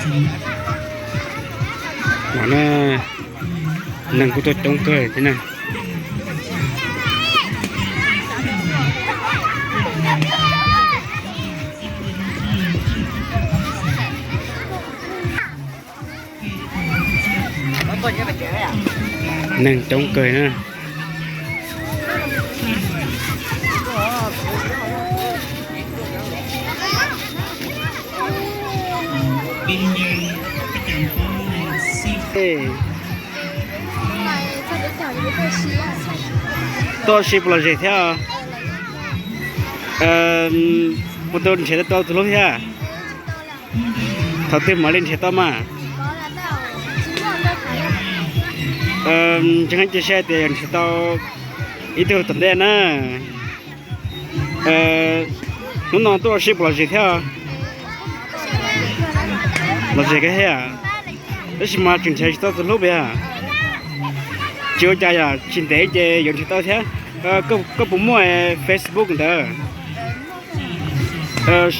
No na, neeg kuj tuaj coob kawg thiab na. Neeg coob kawg na. Tuaj ua si puas lom zem thiab? Puas tau nrhiav tau tus hlub thiab? Thaum twg mam li nrhiav tau mas? Ntseeg cia siab tias yuav nrhiav tau ib tug tom ntej na. Hnub no tuaj ua si puas lom zem thiab? Lom zem kawg thiab. Tab sis mas tseem nrhiav tsis tau tus hlub yom. Tsis ua cas yom, tsis ntev ces yuav nrhiav tau thiab. Koj puas muaj Facebook ntawd?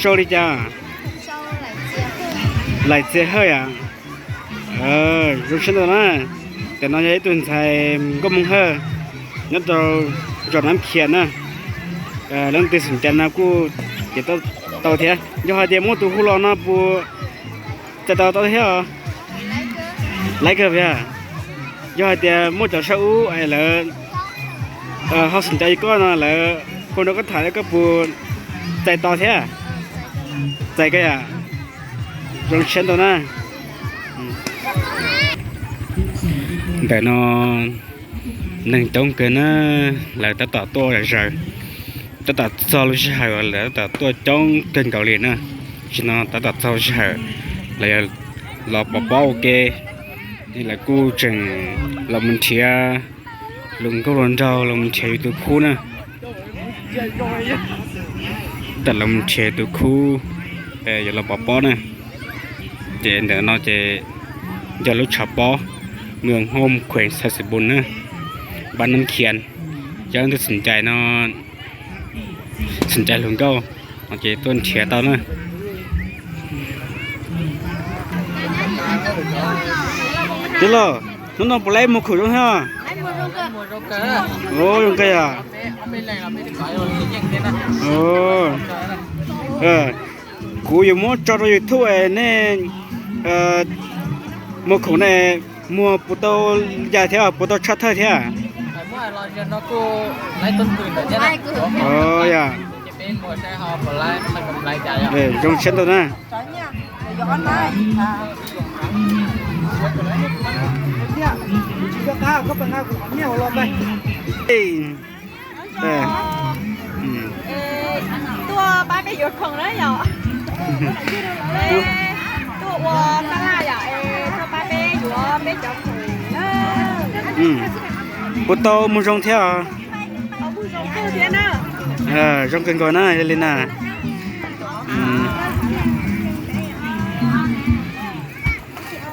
Sau li cas? Laim Txias Hawj yom. Zoo siab ntau na. Ntawm no yog ib tug ntxhais nkauj Hmoob Hawj nyob rau zos Nab Khias na. Leej twg xom cai no kuj ces tau thiab. Yog hais tias muaj tus hu los no puas txais tau tau thiab? Laib kawg thiab. Yog hais tias muaj cov sab ub es lawv ho xom cai koj no lawv hu rau koj tham koj puas txais tau thiab? Txais kawg yom. Zoo siab ntau na. Ntawm no neeg coob kawg na, lawv tab tom tuaj zaws, tab tom txog lub sij hawm lawv tab tom tuaj coob kawg nkaus li na. Tam sim no tab tom txog lub sij hawm lawv yuav los pov pob ua ke, lawv kuj tseem los mus nrhiav hluas nkauj hluas nraug los mus nrhiav yus tus khub na. Tam los mus nrhiav tus khub, yuav los pov pob na. Ces ntawm no ces yog lub tshav pob Mường Hôm, huyện Xaj Xì Bun na, npab Nab Khias. Yog leej twg xom cai no, xom cai hluas nkauj no ces tuaj nrhiav tau na. Tij laug, hnub no puas laib muag khoom zoo thiab? Zoo kawg yom. Kuv yuav muab tso rau YouTube, nej muag khoom ne, muag puas tau li cas thiab puas tau tshaj thawj thiab? Yog, zoo siab ntau na. Tuaj pab peb yuav khoom na yom. Tuaj ua taj laj yom, tuaj pab peb yuav peb cov khoom na. Puas tau muag zoo thiab? Zoo kawg nkaus na, yog li na.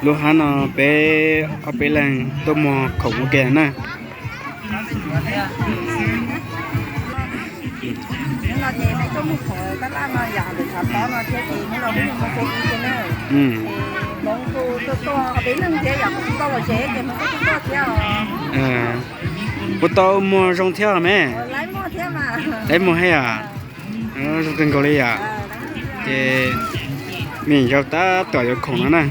Lub hab no peb ob peb leeg tuaj muag khoom ua ke na. Puas tau muag zoo thiab me? Laib muag thiab yom. Zoo kawg nkaus li yom. Ces me nyuam yaus tab tom yuav khoom no na.